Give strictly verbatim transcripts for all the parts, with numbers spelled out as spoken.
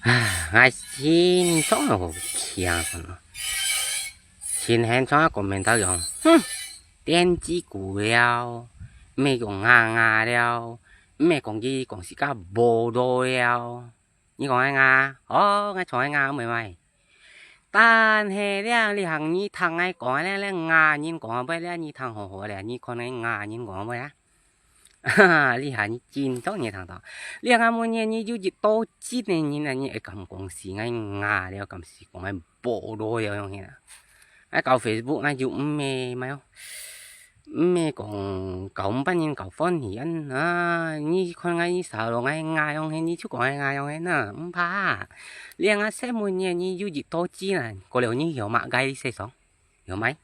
唉，𠊎心中有強，心很重个comment到講，哼，電子股了，毋係講𠊎𠊎了，毋係講佢講自家無道了。你講𠊎𠊎，哦，𠊎從𠊎𠊎毋係。但係了，你行你聽𠊎講了，了𠊎人講會了，你聽好好了，你看𠊎𠊎人講會啊？ 哈哈，你下你真中意聽到。你下問你，你有一多真个人啊，你會敢講是𠊎𠊎了，敢是講𠊎無路了樣个啊？𠊎搞Facebook，𠊎就毋係，毋係哦，毋係講搞毋半人搞歡喜啊。啊，你看𠊎你salon𠊎𠊎樣个，你就講𠊎𠊎樣个呢，毋怕。你下細問你，你有一多真啊，過了你曉麼个世上？曉麼个？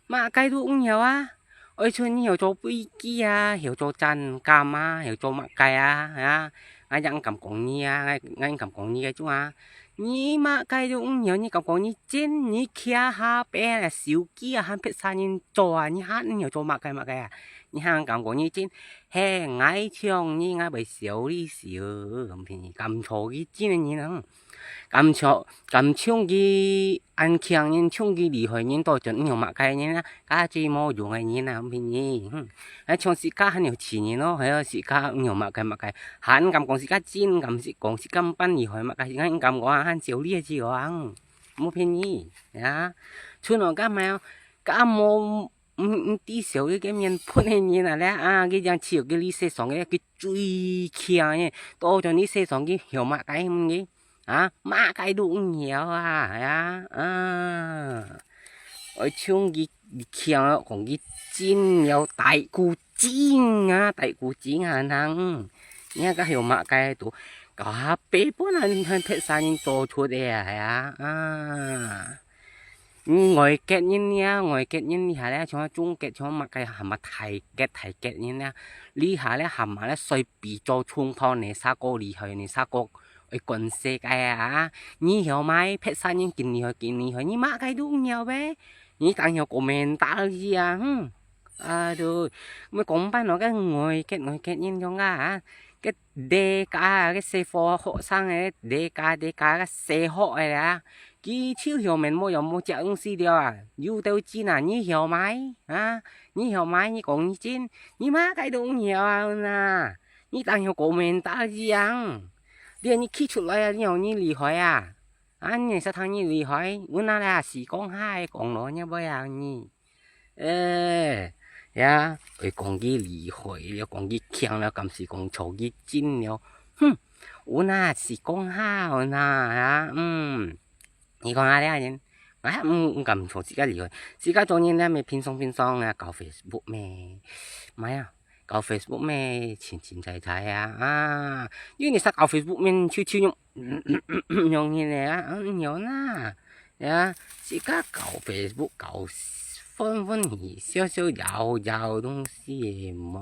麼个都毋曉啊！愛出你曉做飛機啊，曉做戰艦啊，曉做麼个啊，啊！𠊎正敢講你啊，𠊎𠊎敢講你个種啊！你麼个都毋曉，你敢講你真？你徛下背啊，手機啊，還別儕人做啊，你還毋曉做麼个麼个啊？你還敢講你真？嘿，𠊎像你，𠊎會笑你笑，敢騙你，敢做佢真个人啊！ 敢像敢像佢恁強人，像佢厲害人，到底毋曉麼个人啊，假最無用个人啊，毋騙你。哼，還像自家還有錢人咯，還有自家毋曉麼个麼个，還敢講自家真，敢是講自家毋半厲害麼个，還敢講啊，還笑你个嘴啊，毋騙你呀。像𠊎敢無，敢無 毋毋知笑佢个面盆个人啊咧，啊，佢正笑佢哩世上个佢最強个，到咗你世上佢曉麼个毋个？啊，麼个都毋曉啊，呀，啊！愛像佢強，講佢真了大股精啊，大股精啊，人，你看佢曉麼个都，搞下背本啊，還別儕人做出个啊，呀，啊！ 嗯，外國人呀，外國人你下咧，像中國，像麼个，還麼大國大國人呀，你下咧，還麼咧，隨便做衝破你啥个厲害，你啥个會管世界啊？你曉麼个？別儕人更厲害，更厲害，你麼个都毋曉咩？你當曉comment啊，哼！啊，都，毋講半路个外國，外國人樣啊，个 大家个細伙學生个，大家大家个細學个啊，佢就曉面無樣無隻東西了啊！有兜真啊，你曉麼个？啊，你曉麼个？你講你真，你麼个都毋曉啊，嗯啊！你當曉comment啊，樣！你你企出來啊，你有你厲害啊！啊，你識聽你厲害，嗯啊啦，死講下个講咯，你會啊你。 誒，呀，會講佢厲害了，講佢強了，敢是講做佢真了？哼，有哪是講下有哪啊？嗯，你講下這人，哎呀，毋毋敢做自家厲害，自家做人咧，咪平常平常啊，搞Facebook咩？毋係啊，搞Facebook咩，清清彩彩啊，啊，因為你識搞Facebook咩，就就用用你咧啊，嗯，有哪？ 呀，自家搞Facebook搞歡歡喜，笑笑搖搖東西个無，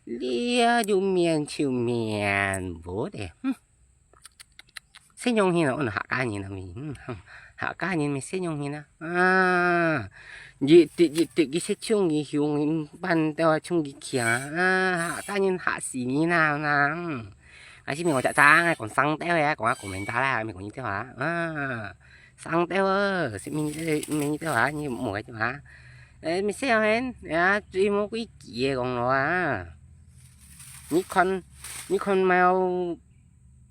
這就面就面無得，哼。識用心啊，𠊎客家人啊咪，嗯，哼，客家人咪識用心啊，啊，一滴一滴佢識像佢雄，半兜啊像佢強啊，啊，客家人嚇死你啦，啊，嗯。 啊，係毋係𠊎隻隻講生兜个，講啊講面大啦，毋係講你兜啊，啊，生兜啊，係毋係你兜啊，你無个兜啊？誒，毋係啊，呀，最無規矩个講咯啊！你看，你看貓，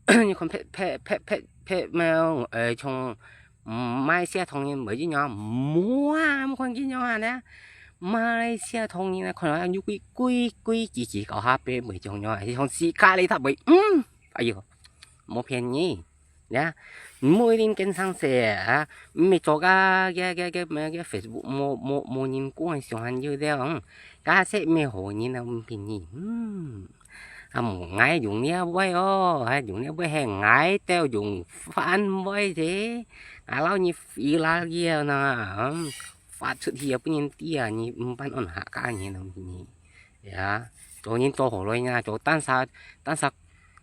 你看別別別別別貓，誒，像 嗯，馬來西亞唐人毋係恁樣，無啊，無看見樣啊咧。馬來西亞唐人啊，看到有規規規矩矩搞下邊毋係恁樣啊，像自家哩，佢毋會，嗯，哎喲，無騙你，呀，毋會恁跟上勢啊，毋係做个个个个个Facebook無無無人管，想還有了，嗯，假設毋係好人啊，毋騙你，嗯。 啊，無𠊎用這位哦，還用這位係𠊎兜用番位啫。𠊎摎你飛啦了呢，嗯，發出去也分人知啊，你毋辦安客家人啊你。呀，做人做好來呢，做單儕單儕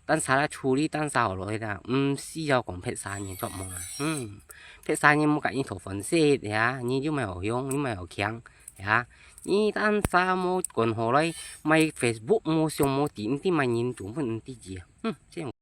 單儕來處理單儕好來啦，毋需要講別儕人做麼啊。嗯，別儕人無佮你討飯食呀，你又毋係好用，你毋係好強，呀。 你單儕無管好來，賣Facebook無相無知，毋知賣人做分毋知字啊！哼，這樣